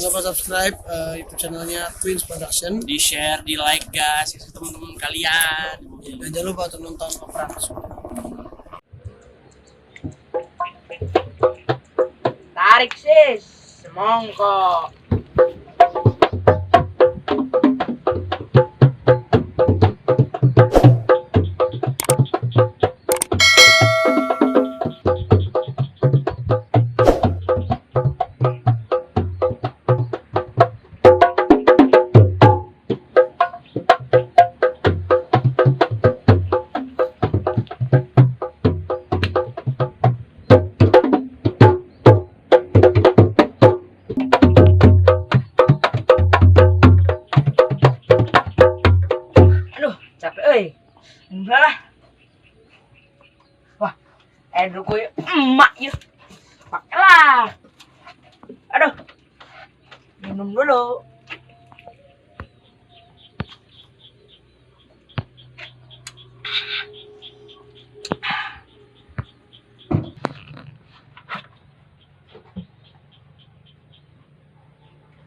Jangan lupa subscribe YouTube channelnya Twins Production. Di share, di like guys, ke teman-teman kalian. Dan jangan lupa untuk nonton Opera. Tarik sis, semongko. Aduh, capek euy. Udah lah. Wah, gue emak yuk. Pakailah. Aduh. Minum dulu.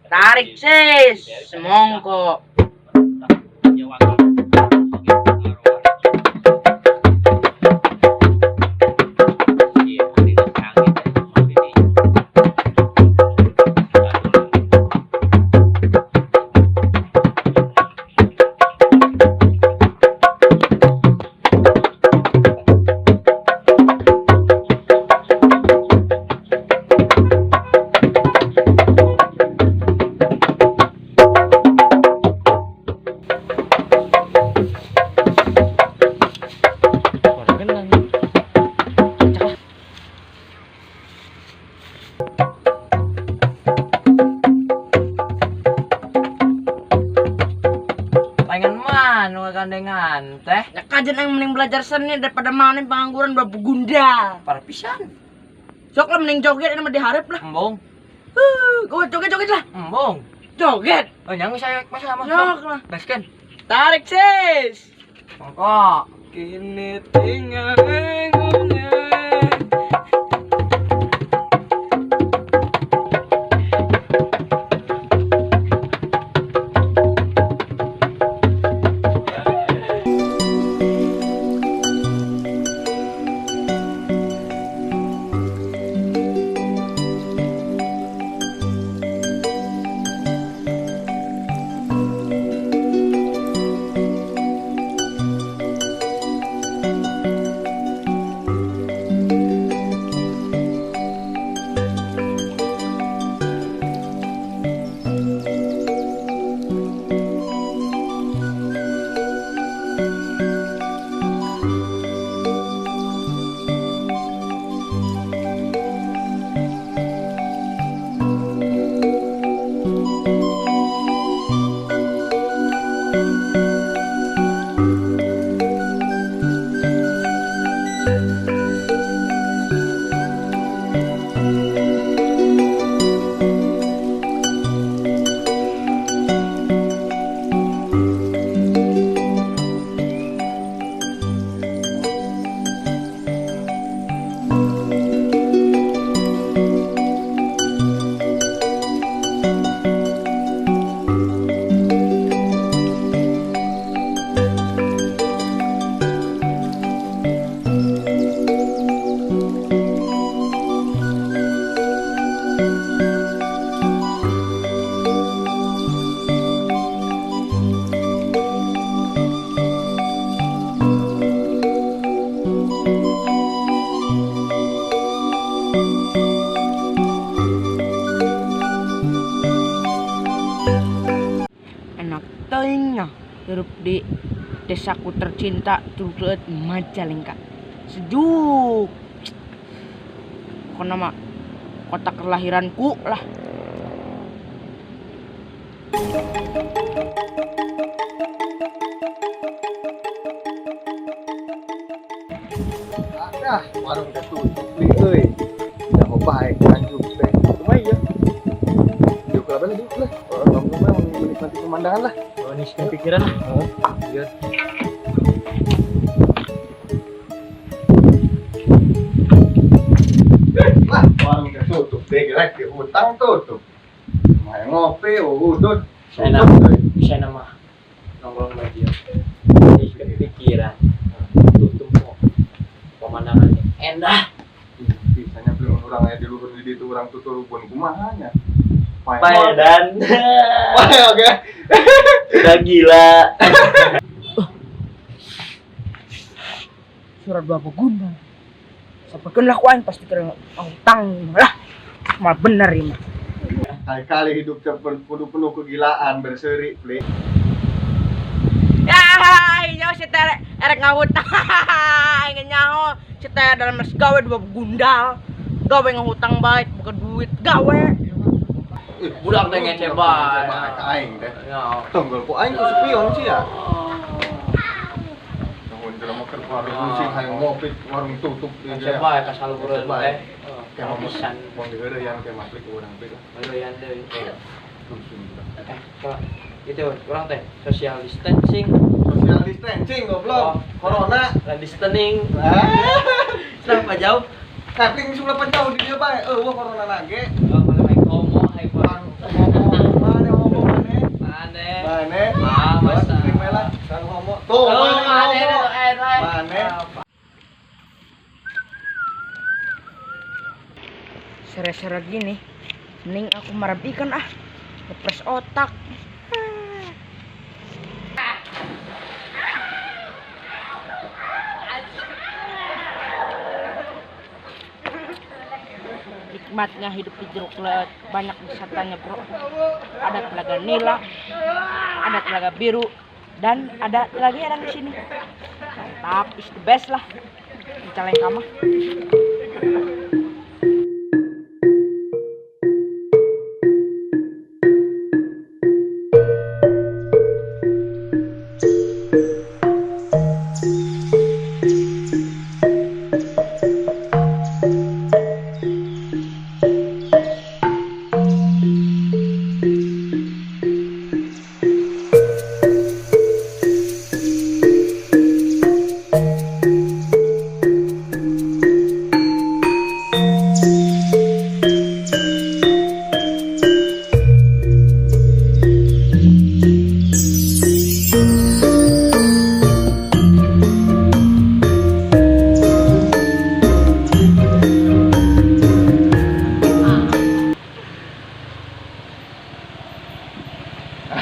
Tarik sis, semongko. Pengen mana gandengan teh? Ya kajian yang mending belajar seni daripada mana pengangguran babu gundal. Para pisan. Sok lah mending joget ini mah diharap lah. Embung. Gue joget joget lah. Embung. Joget. Oh, nyang saya masa sama. Sok lah. Gaskeun. Tarik sis. Mongko. Kini tinggal engungnya. Enak teuing hirup di desaku tercinta Turut Majalengka. Sejuk. Pokoknya mah kota kelahiranku lah. Ah, warung teh tutup nih euy. Da baik lanjut teh. Kumaha ieu? Diuk lah diuk lah. Orang mah menikmati pemandangan lah. Maniskan pikiran lah. Heeh. Iya. Lah, warung teh tutup deh, gelek di hutang tutup. Kumaha Hayang ngopi, udut. Saya nama nongkrong baju. Pikiran. Tutup kok. Pemandangannya endah. Bisanya belum orang aya di luhur di ditu urang tuturubun kumaha nya. Paedan. Pae oke. Udah gila. Surat berapa guna? Sampai lah kuaing pasti kena utang lah. Mal bener ini. Kali-kali hidup teh kudu penuh kegilaan berseri, Pli. Ya, nyaho si teh erek ngahutang. Aing nyaho si teh dalam mes gawe dua gundal. Gawe ngahutang baik bukan duit gawe. Budak teh ngece bae. Bae ka aing teh. Ya. Tonggol ku aing ku spion sih ya. Nuhun jelema keur warung sing hayang ngopi warung tutup Ngece bae ka saluhureun teh. Kayak mau Pisan. Wong diheureuyan kayak maplik ku urang teh lah. Baruyan deui. Langsung budak. Kalau itu urang teh social distancing, Social distancing goblok. Corona. lan distancing. Ah. Kenapa jauh? Kapling sebelah jauh di dia bae. Eueuh corona nage. Oh, kalau main komo, hai Bang, ngomong mana ngomong mana? Mana? Mana? Ah, masa. Sering melah, sang homo. Tuh, Oh, mana mana? homo? Eh, Mana? Sere-sere gini, mending aku marab ikan ah. Ngepres otak. Nikmatnya hidup di Jeruk Laut, banyak wisatanya bro. Ada telaga nila, ada telaga biru, dan ada telaga yang di sini. Mantap, is the best lah. Di Cicalengka mah.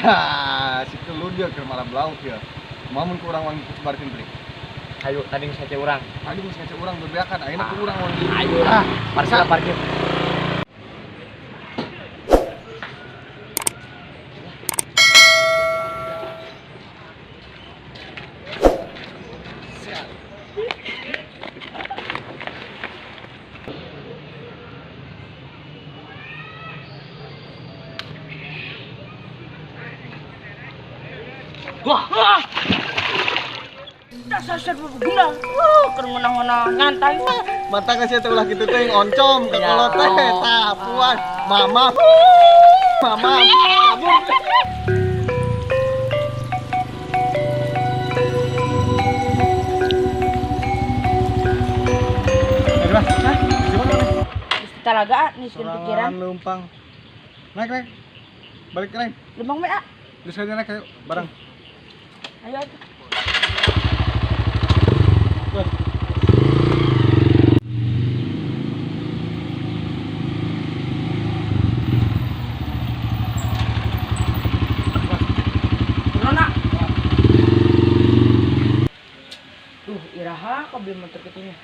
Ah, si kelun dia keur malam lauk ya. Mamun kurang wangi barkeun beli. Ayo, tadi ngece urang. Tadi geus ngece urang bebeakan, ayeuna ku urang wangi. Ayo. Ah, Parkir, parkir. Wah, dasar dasar berguna. Wuh, keur ngeunah-ngeunah nyantai. Mata kan sia teh ulah kitu teh oncom ka kolot teh tah puas. Mama. Mama. Kabur. Di talaga nih sieun pikiran. Lumpang. Naik, naik. Balik ke naik. Lembang we ah. Geus aja naik ayo bareng. Ayo atuh. Corona. Duh, iraha kabeli motor kitunya.